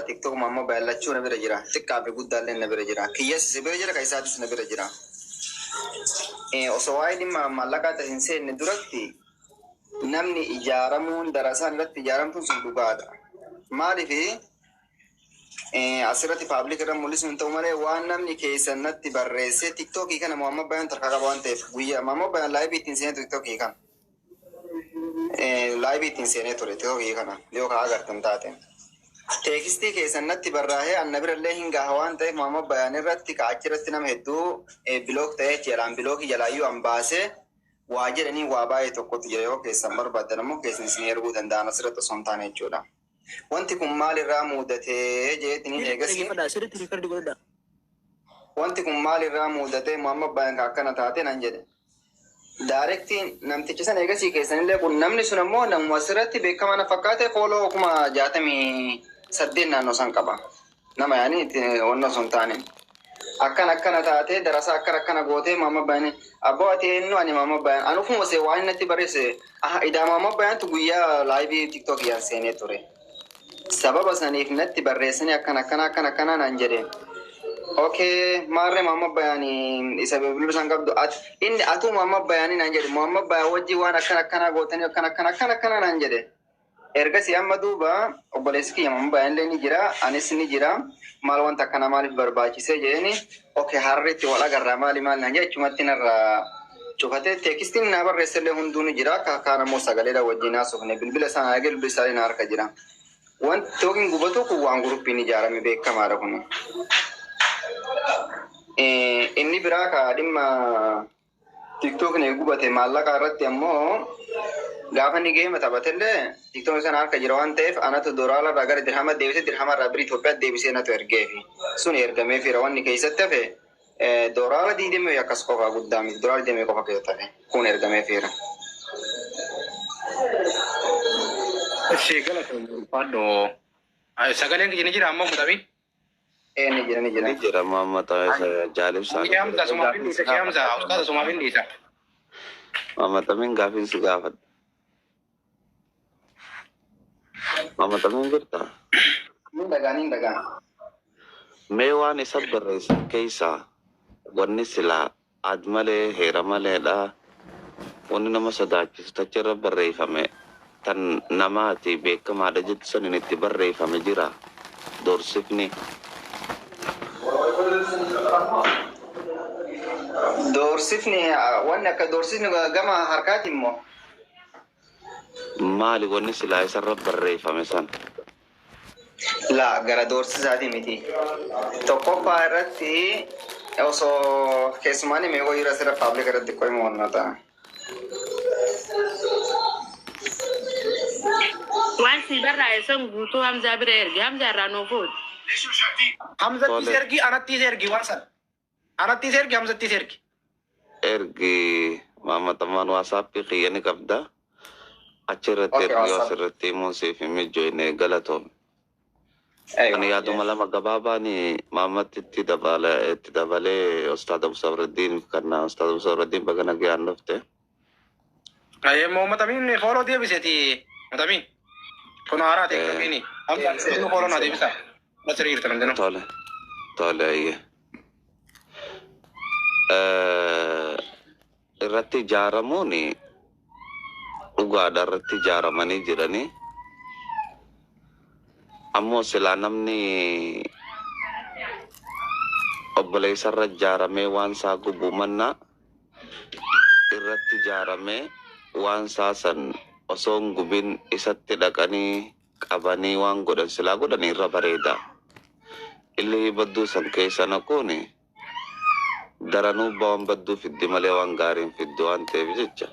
TikTok Muhammad Bayaan lachuu na bira jira. Xiqqaa fi guddaallee na bira jira. Kiyyas si bira jira, ka isaatis na bira jira. Osoo waa'ee dhimma maallaqaa ta'e hin seenne duratti namni ijaaramuun darasaan irratti ijaaramtuun sun dhugaadha. Maaliif asirratti public irra mul'isuun hin ta'u malee, waan namni keessan natti barreessee TikTokii kana Muhammad Bayaan tarkaa qaba waan ta'eef, guyyaa Muhammad Bayaan live ittiin seenee TikTokii kana. Live ittiin seenee ture TikTokii kana yoo ka agartan taate. Textii keessan natti barraa'ee anna birallee hin gaha waan ta'eef, Muhammad Bayaan irratti ka achirratti nama hedduu block ta'ee jalaan blockii jalaayyuu an baasee waa jedhanii waa baay'ee tokkotu jira. Yoo keessan barbaadan ammoo keessan isin erguu danda'an asirratti osoo hin taane jechuudha. Wanti kun maalirraa muudatee jeetiniin eegasii Dhaggeeffadhaa, sirriitti record godhadhaa. Wanti kun maalirraa muudatee Muhammad Bayaan ka akkana taate nan jedhe. Directiin namticha sana eegasii keessanillee kun namni sun ammoo namuma asirratti beekamaa na fakkaate, follow 68,000 naannoo san qaba. Nama yaani itti wanna osoo hin taane. Akkana akkana taate, darasaa akkana akkana gootee Muhammad Bayaan. Abboo, ati eenyu? Ani Muhammad Bayaan. Ani ufuma see waan inni natti barreesse aha idaa Muhammad Bayaantu guyyaa live TikTokiyyaan seenee ture. Sababa saniif natti barreessanii akkana akkana akkana akkana naan jedhe. Okay, maarree Muhammad Bayaanii isa bilbila isaan qabdu ati inni atuu Muhammad Bayaanii naan jedhe. Muhammad Bayaan wajjin waan akkana akkana gootanii akkana akkana akkana akkana naan jedhe. Ergasii amma duuba obboleessi kiyya Muhammad Bayaan illee ni jira, anis ni jira. Maal wanta akkana maaliif barbaachisee jedheeni, okay, harriitti wal agarraa maali maali naan jedhe, achumatti narraa cufate. Textiin naa barreessellee hunduu ni jira. Kaan ammoo sagaleedha wajjin haasofne, bilbila isaa naa eegee, bilbila isaa na harka jira. Wanti yookiin gubatu kun waan groupiin ijaarame beekamaadha kun. Inni biraa ka dhimma TikTokni gubate maallaqa irratti ammoo, gaafa inni game taphatellee TikTokni sana harka jira waan ta'eef, anatu doolaara irraa gara dirhama deebisee, dirhama irraa bira Itoophiyaa deebisee natu ergeefi. Sun ergameefiira. Wanni keessatti hafe doolaara 20 akkas qofa, guddaa miti, doolaara 20 qofa keessatti hafe kun ergameefiira. Ishee galatoomii, ulfaadho. Sagaleen kiyya ni jira amma mutami? Ee, ni jira, ni jira. Ni jira, Muhammad Jaalibsaan. Shee Hamza sumaaf hin dhiisa, Shee Hamza ustaaza sumaaf hin dhiisa. Muhammad Amin, gaafiin si gaafadha. Muhammad Amin, jirta? Ni dhagaa, ni dhagaa. Mee waan isa barreessan keessaa wanni silaa ad malee heera maleedha. Wanni nama sodaachisu tachirra barreeffame tan namaati beekamaadha jettu saniin itti barreeffame jira. Doorsifni. Doorsifni, wanni akka doorsifni gama harkaati immoo. Maali wanni silaa isarra barreeffame san? La, gara doorsisaati miti. Tokkoffaa irratti osoo keessumaan himee wayii asirra public irratti qo'ima wannoo ta'a. Waan si barraa'e san guutuu Hamzaa bira ergi. Hamzaa irraa nuu fuudhi. Hamzattis Tole. ergi, anattis ergi waan sana. Anattis ergi, Hamzattis ergi. Ergi, Muhammad Amaan, WhatsAppii kiyya ni qabda. Achirratti Okay, ergi yoo WhatsApp. asirratti himuun siif hin mijoine, galatoome. Aywa. Ani yaaduma lama gabaabaan Muhammad itti dabalee Ustaad Abu Sabraddiin kana. Ustaad Abu Sabraddiin, baga nagaan dhufte. Muhammad Amin follow deebiseeti. Muhammad Amin. Kun haaraa ta'e Amin. Hamza inni follow naa deebisa. Nasri jirtan hundinuu. Tole. Tole, ayyee. Irratti ijaaramuun dhugaadha, irratti ijaaramanii jiranii. Ammoo silaa namni obboleessarra ijaaramee waan isaa gubuu mannaa irratti ijaaramee waan isaa san osoo hin gubin isatti dhaqanii qabanii waan godhan silaa godhanii irra bareeda. Illee badduu san keessa naquuni daranuu waan badduu fiddi malee waan gaariin fiddu waan ta'eef jecha,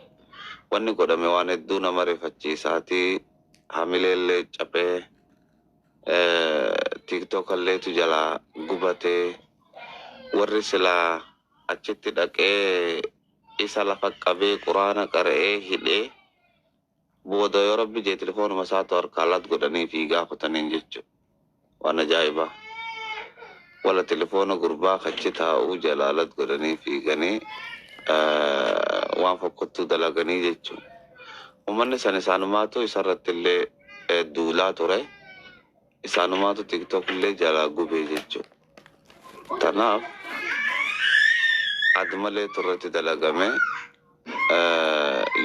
wanni godhame waan hedduu nama rifachiisaatii, hamileellee caphee, TikTokalleetu jalaa gubatee, warri silaa achitti dhaqee isa lafa qabee quraana qara'ee hidhee booda yoo rabbi jee telefoonuma isaatu harkaa lat godhanii fi gaafataniin jechuudha. Waan ajaa'ibaa. Wala telefoona gurbaa kachi taa'uu jalaa lat godhanii fiiganii waan fokkottuu dalaganii jechuudha. Uummanni san isaanumaatu isarratti illee duulaa ture. Isaanumaatu TikTok illee jalaa gubee jechuudha. Tanaaf admalee turretti dalagame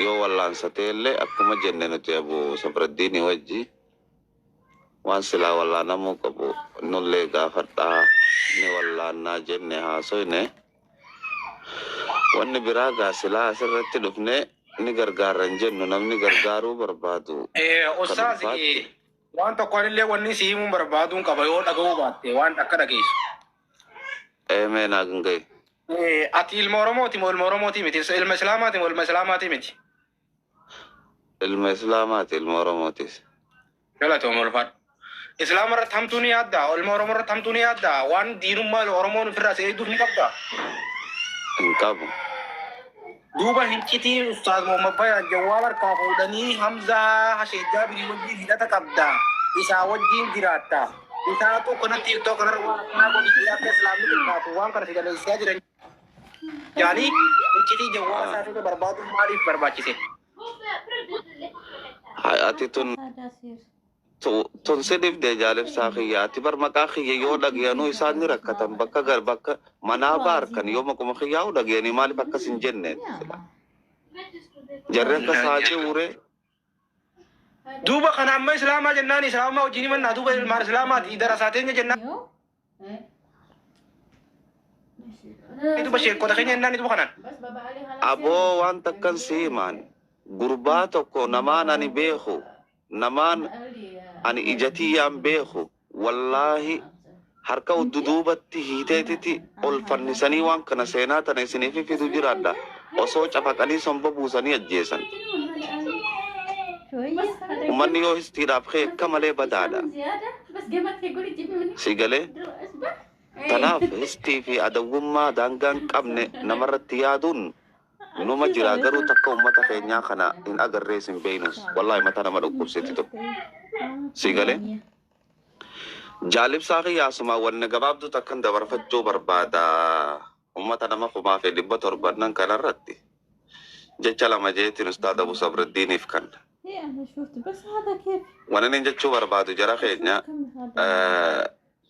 yoo wallaansatee illee akkuma jenne nuti Abu Sabraddiini wajji waan silaa wallaanamuu qabu nullee gaafadhaa ni wallaannaa jenne haasoyne. Wanni biraa gaa silaa asirratti dhufne ni gargaarra hin jennu namni gargaaruu barbaadu ka Ustaaz dhuunfaatti. waan tokkoon illee wanni si himuun barbaaduun qaba yoo dhaga'uu baatte waan akka dhageessu. Eemee naa gangaye. Ati ilma Oromooti moo ilma Oromooti miti? Ilma Islaamaati moo ilma Islaamaati miti? Ilma Islaamaati ilma Oromootis. Galatooma ulfaadhu. Islaama irratti hamtuu ni yaadda? Ilma Oromoo irratti hamtuu ni yaadda? Waan diinummaa Oromoon ofirraa si eegduuf ni qabda? Hin qabu. Duuba hincitii Ustaaz Muhammad Bayaan jawwaal harkaa fuudhanii Hamzaa Hashee Jaabirii wajjin hidhata qabda. Isaa wajjin jiraatta. Isaatu kana TikTok kanarra waan akkanaa godhi akka Islaamni xiqqaatu waan kana si daleessaa jiran. Yaani hincitii jawwaal isaa barbaadu maaliif barbaachise? Ati tun tun si dhibde jaalibsaa kiyya ati bar maqaa kiyya yoo dhagayanuu isaan ni rakkatan bakka gar bakka manaa baarkan yoo maquma kiyyaa'u dhagayanii maaliif akkas hin jenne jarri akka saajii uree. Duuba kana amma Islaamaa jennaan Islaamaa wajjin himannaa duuba ilmaan Islaamaati darasaa teenya jennaan duuba sheekota keenya jennaan duuba kanaan. Aboo waan takkan si himaan gurbaa tokko namaan ani beeku namaan ani ijatiyyaan beeku wallaahi harka udduduubatti hiiteetiti ol fannisanii waan kana seenaa tana isiniif fidu jiraadha osoo cafaqanii somba buusanii ajjeesan. Uummanni yoo histiidhaaf ka'e akka malee badaadha. Si galee tanaaf histii fi adawwummaa daangaa hin qabne namarratti yaaduun numa jira garuu takka uummata keenyaa kana hin agarrees hin beeynus wallaahi mataa nama dhukkubsetti tokko. Si galee jaalibsaa kiyyaasumaa wanni gabaabduu takkan dabarfachuu barbaada uummata nama 1700 kanarratti jecha lama jeetiin ustaad Abu Sabraddiiniif kan. Wanni inni jechuu barbaadu jara keenya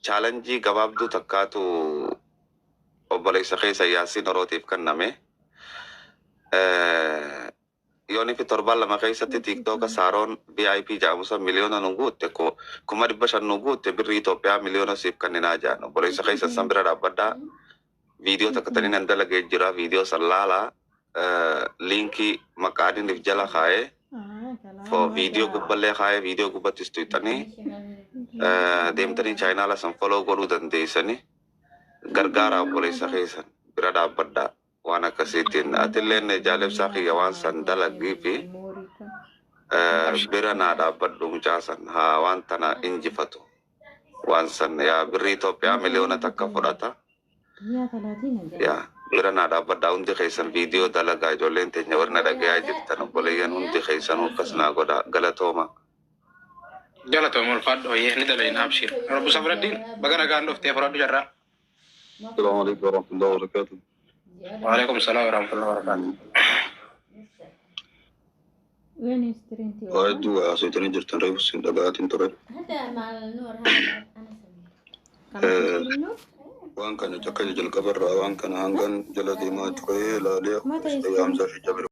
chaalenjii gabaabduu takkaatu obboleessa keessa Yaasiin Orootiif kenname. Yoonii fi torban 2 keessatti TikToka Saaroon VIP jedhamu san miliyoona nu guutte 500,000 nu guutte birrii Itoophiyaa miliyoona siif kenninaa jedhan obboleessa keessa san bira dhaabbadhaa. Viidiyoo takka taniin an dalagee jira viidiyoo san laalaa liinkii maqaadiniif jala kaa'ee viidiyoo gubballee kaa'ee viidiyoo gubbattis tuqxanii deemtanii chaayinaala san foloo godhuu dandeessanii gargaara obboleessa keessan bira dhaabbadhaa waan akkasiitiin atilleen jaalibsaa kiyya waan san dalagii fi bira naa dhaabbadhu mucaa san haa waan tana injifatu waan san yaa birrii Itoophiyaa miliyoona 1 fudhata yaa bira naa dhaabbadhaa hundi keessan viidiyoo dalagaa ijoolleen teenya warri na dhagayaa jirtan obboleeyyan hundi keessanuu akkas naa godha galatooma. Galatooma ulfaadhu hoyyee ni dalayna abshir. Rabbu Sabraddiin baga nagaan dhuftee fudhadhu jarraa. السلام عليكم ورحمة الله وبركاته. وعليكم السلام ورحمة الله وبركاته. Waa hedduu haasofitanii jirtan reefu isin dhaga'aatiin ture. Waan kana akka jalqabarraa waan kana hangan jala deemaa ture ilaalee Hamzaa fi Jabir